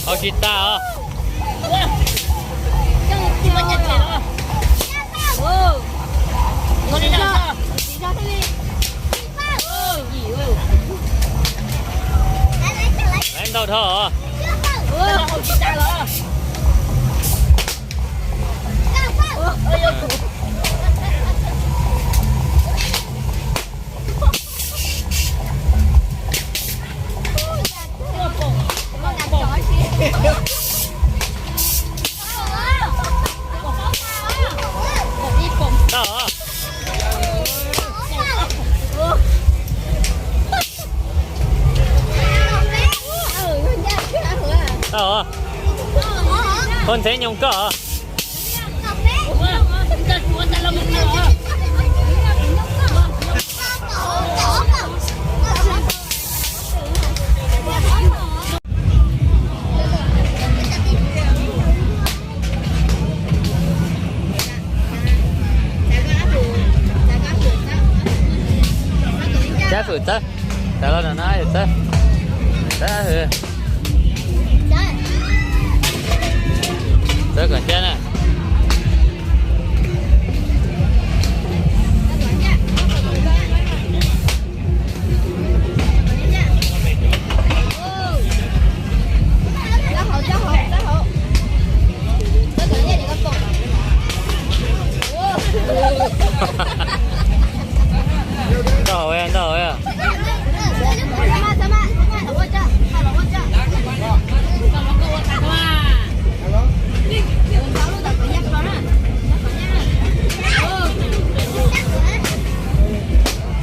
Hau tsis tag os. Laiv ntau dhau os. Tau. Tau. Koj ntxeev nyoog koj. Cab fwm txawb, tas los no na, txawb, txawb hwm, txawb kom ncaj na. Ntau hauv, ntau hauv.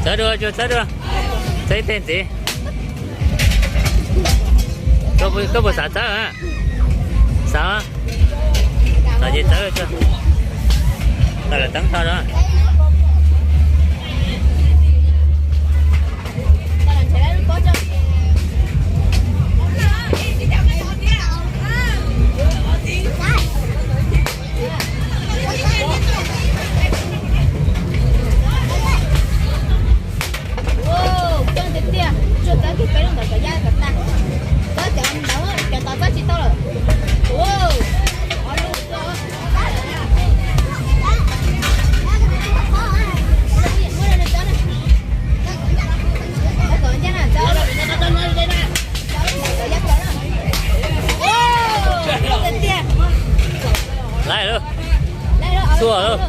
Txawb dua, txawb dua. Txawb ib teg ntxiv. Koj puas xav txawb? Xav. Txawb ces txawb. Tau lawm teeb tho na. Coob tiag tiag, tsuag txawb kiag peb lub ntawd kom yaj kom tag. Txawb cov ntawd, cov tod txawb tsis tau lawm. Laib lauj, xua lauj.